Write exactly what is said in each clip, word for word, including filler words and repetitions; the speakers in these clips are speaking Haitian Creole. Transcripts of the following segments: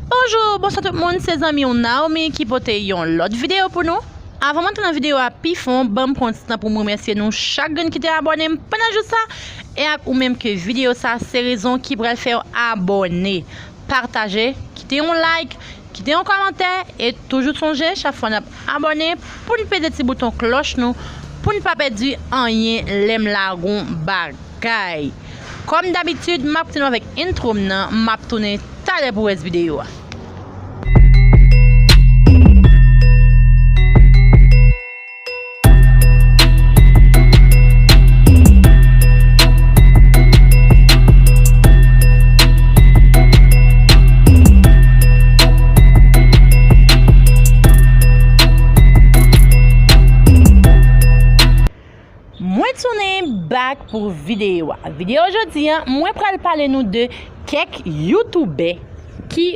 Bonjou, bonswa tout moun, se zanmi w Naomi ki pote yon lòt videyo pou nou. Avan m antre nan videyo a pi fon, ban m pran ti tan pou m remèsye nou chak grenn ki te abòne m pandan jou sa, e ak ou menm ke videyo sa se rezon ki pral fè w abòne. Pataje, kite yon like, kite yon kòmantè, e toujou sonje, chak fwa n ap abòne, pou n peze ti bouton klòch nou, pou n pa pèdi anyen lè m lage yon bagay. Kòm dabitid, m ap kite nou avèk entwo m nan, m ap tounen talè pou rès videyo a. Mwen tounen back pou videyo a. Videyo jodi a, mwen pral pale nou de kèk youtubè ki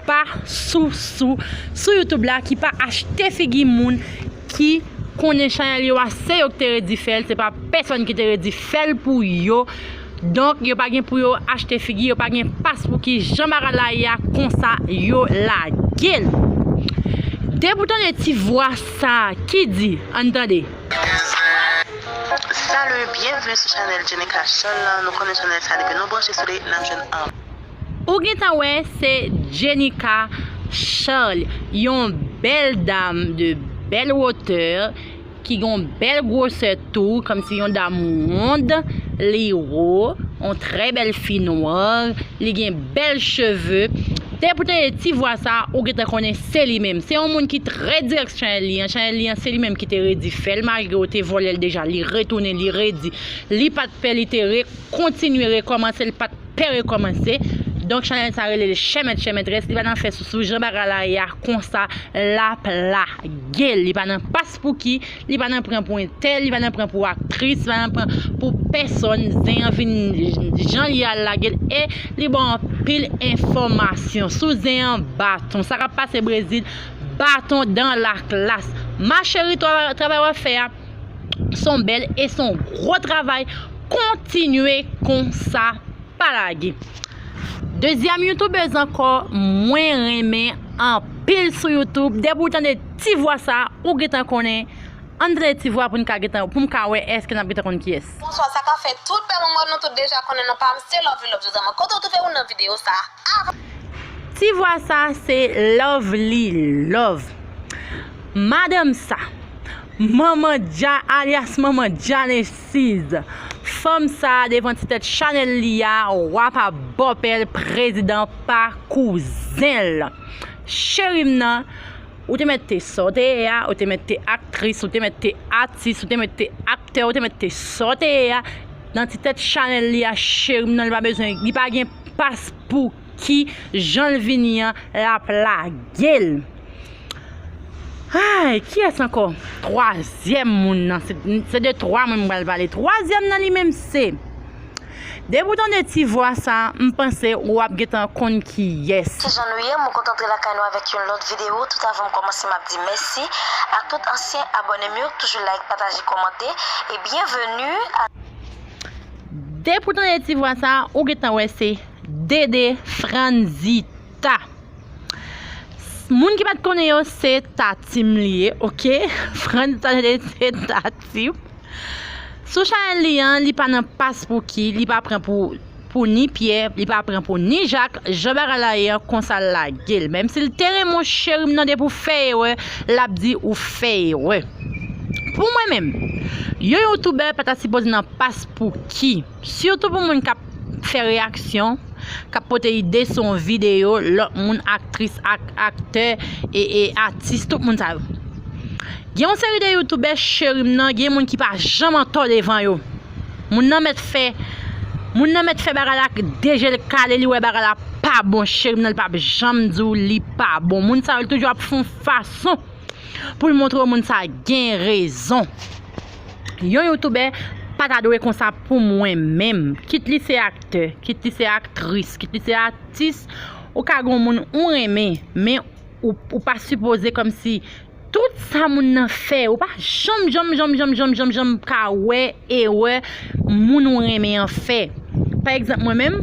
pa sou, sou, sou YouTube la, ki pa achte figi moun ki konnen chanèl yo a, se yo ki te redi fè l, se pa pèsòn ki te redi fè l pou yo. Donk, yo pa gen pou yo achte figi, yo pa gen pas pou ki jan bagay la ye a, konsa yo lage l. Depi w tande ti vwa sa a, ki di, ann tande. Salut, bienvenue sur chanèl Jenica Charles la. Nou konnen chanèl sa depi nou branche sou li, n ap jwenn an. Ou gentan wè se Jenica Charles, yon bèl dam de bèl wotè, ki gen yon bèl gwosè tou, kòmsi yon dam wonn, li wo, yon trè bèl fi nwa, li gen bèl cheve. Depi w tande ti vwa sa, ou gentan konnen se li menm. Se yon moun ki trè dirèk sou chanèl li an. Chanèl li an, se li menm ki te redi fè l, malgre yo te vòlè l deja, li retounen, li redi. Li pa t pè, li te re-, kontinye rekòmanse, li pa t pè rekòmanse. Donk, chanèl sa rele l Chèmèt Chèmètrès, li pa nan fè sousou, jan bagay la ye a, konsa l ap lage l. Li pa nan pas pou ki, li pa nan pran pou entèl, li pa nan pran pou aktris, li pa nan pran pou pèsòn. Zen an vin jan li al lage l e li ba w anpil enfòmasyon sou zen an, baton. Sa k ap pase Brezil, baton dans la classe. Ma chérie, tra-, travay w ap fè a, se yon bèl e se yon gwo travay. Kontinye konsa, pa lage. Dezyèm youtubèz ankò, mwen renmen anpil sou YouTube. Depi w tande ti vwa sa, ou gentan konnen. Ann tande ti vwa pou n ka gentan, pou m ka wè èske n ap gentan konn kiyès. Bonswa, sa k ap fèt tout pè moun, mwen, nou tout deja konnen non pa m, se Lovely Love Jozama. Kote w twouve ou nan videyo sa a? Ti vwa sa, se Lovely Love. Madanm sa, Manman Dja, alyas Manman Djanesiz. Fanm sa, devan ti tèt chanèl li a, wa pa bòpè l, prezidan pa kouzen l. Cheri m nan, ou te mèt te sa w te ye a, ou te mèt te aktris, ou te mèt te atis, ou te mèt te aktè, ou te mèt te sa w te ye a. Nan ti tèt chanèl li a, cheri m nan, li pa bezwen, li pa gen pas pou ki jan l vini an, l ap lage l. Ay, kiyès ankò? Twazyèm moun nan, se, se de twa moun m pral pale. Twazyèm nan li menm se, depi w tande ti vwa sa, m panse w ap gentan konn kiyès. Kijan nou ye? Mwen kontan antre lakay nou avèk yon lòt videyo. Tout avan m kòmanse, m ap di mèsi ak tout ansyen abòne m yo, toujou like, pataje, kòmante. E byenveni a Depi w tande ti vwa sa, ou gentan wè se Dede Franzita. Moun ki pa t konnen yo, se Tati m li ye, oke? Franzita, se Tati m. Sou chanèl li an, li pa nan pas pou ki, li pa pran pou, pou ni Pyè, li pa pran pou ni Jak, jan bagay la ye an, konsa l lage l. Menm si l te renmen w, cheri m nan, depi w fè erè, l ap di ou fè erè. Pou mwen menm, yon youtubè pa ta sipoze nan pas pou ki. Sitou pou moun k ap fè reyaksyon, k ap pote ide sou yon videyo lòt moun, aktris, ak-, aktè, e, e atis, tout moun sa yo. Gen yon seri de youtubè, cheri m nan, gen moun ki pa janm antò devan yo. Moun nan mèt fè, moun nan mèt fè bagay la ak de je l kale, li wè bagay la pa bon, cheri m nan, li p ap janm di w li pa bon. Moun sa yo, li toujou ap fè yon fason pou l montre w moun sa gen rezon. Yon youtubè pa ta dwe konsa pou mwen menm. Kit li se aktè, kit li se aktris, kit li se atis, ou ka gen yon moun ou renmen, men ou, ou pa sipoze kòmsi tout sa moun nan fè, ou pa janm, janm, janm, janm, janm, janm, janm ka wè erè moun ou renmen an fè. Pa egzanp, mwen menm,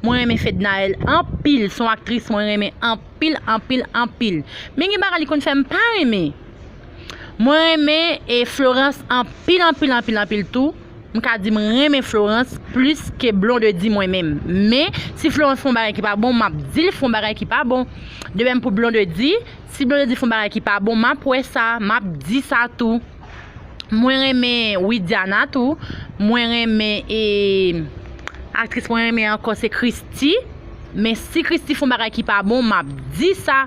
Mwen renmen Fednaelle anpil, se yon aktris mwen renmen anpil, anpil, anpil. Men gen bagay li konn fè m pa renmen. Mwen renmen e Florence anpil, anpil, anpil, anpil tou. M ka di m renmen Florence plis ke Blondedy mwen menm. Men, si Florence fè yon bagay ki pa bon, m ap di l fè yon bagay ki pa bon. De menm pou Blondedy, si Blondedy fè yon bagay ki pa bon, m ap wè sa, m ap di sa tou. Mwen renmen Widiana tou. Mwen renmen e aktris mwen renmen ankò se Christie. Men si Christie fè yon bagay ki pa bon, m ap di sa.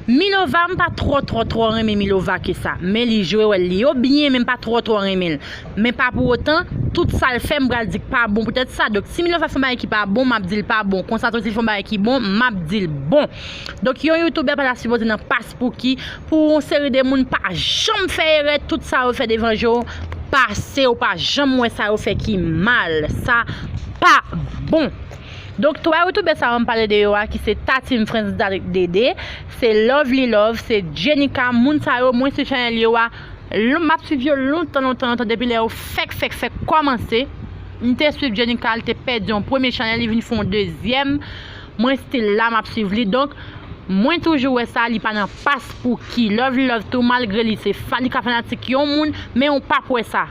Milova, m pa twò, twò, twò renmen Milova ke sa. Men li jwe wòl li yo byen, men m pa twò, twò renmen l. Men pa pou otan, tout sa l fè, m pral di k pa bon poutèt sa. Donk, si Milova fè yon bagay ki pa bon, m ap di l pa bon. Konsa tou, si l fè yon bagay ki bon, m ap di l bon. Donk, yon youtubè pa ta sipoze nan pas pou ki, pou yon seri de moun pa janm fè erè, tout sa yo fè devan je w pase, ou pa janm wè sa yo fè ki mal. Sa pa bon. Donk, twa youtubè sa yo m pale de yo a, ki se Tatim Friends Dede, se Lovely Love, se Jenica, moun sa yo, mwen swiv chanèl yo a, lon-, m ap swiv yo lontan, lontan, lontan, depi lè yo fèk, fèk, fèk kòmanse. M te swiv Jenica, li te pèdi yon premye chanèl, li vin fè yon dezyèm. Mwen still la, m ap swiv li. Donk, mwen toujou wè sa, li pa nan pas pou ki. Lovely Love tou, malgre li se fa-, li ka fanatik yon moun, men ou p ap wè sa.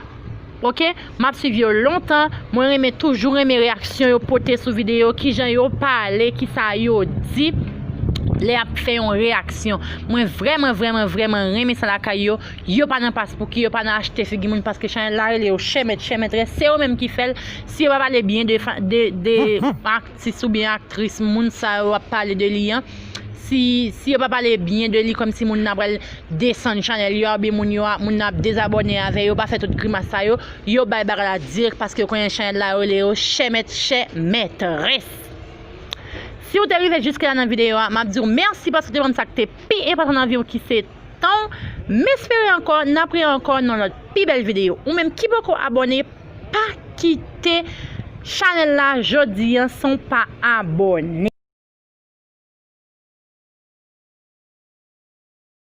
Oke? M ap swiv yo lontan. Mwen renmen, toujou renmen reyaksyon yo pote sou videyo, kijan yo pale, kisa yo di lè y ap fè yon reyaksyon. Mwen vrèman, vrèman, vrèman renmen sa lakay yo. Yo pa nan pas pou ki, yo pa nan achte figi moun, paske chanèl la rele yo chè mèt, chè mètrès. Se yo menm ki fè l. Si yo pa pale byen de fa-, de, de atis oubyen aktris, moun sa yo ap pale de li an, si, si yo pa pale byen de li, kòmsi moun nan pral desann chanèl yo a, oubyen moun yo a, moun nan ap dezabòne avè yo, pa fè tout grimas sa yo, yo bay bagay la dirèk paske yo konnen chanèl la yo rele yo chè mèt, chè mètrès. Si w te rive jiske la nan videyo a, m ap di w mèsi paske w te ban m sa k te pi enpòtan nan vi w ki se tan w. M espere ankò, n ap reyè ankò nan lòt pi bèl videyo. Ou menm ki poko abòne, pa kite chanèl la jodi an san w pa abòne.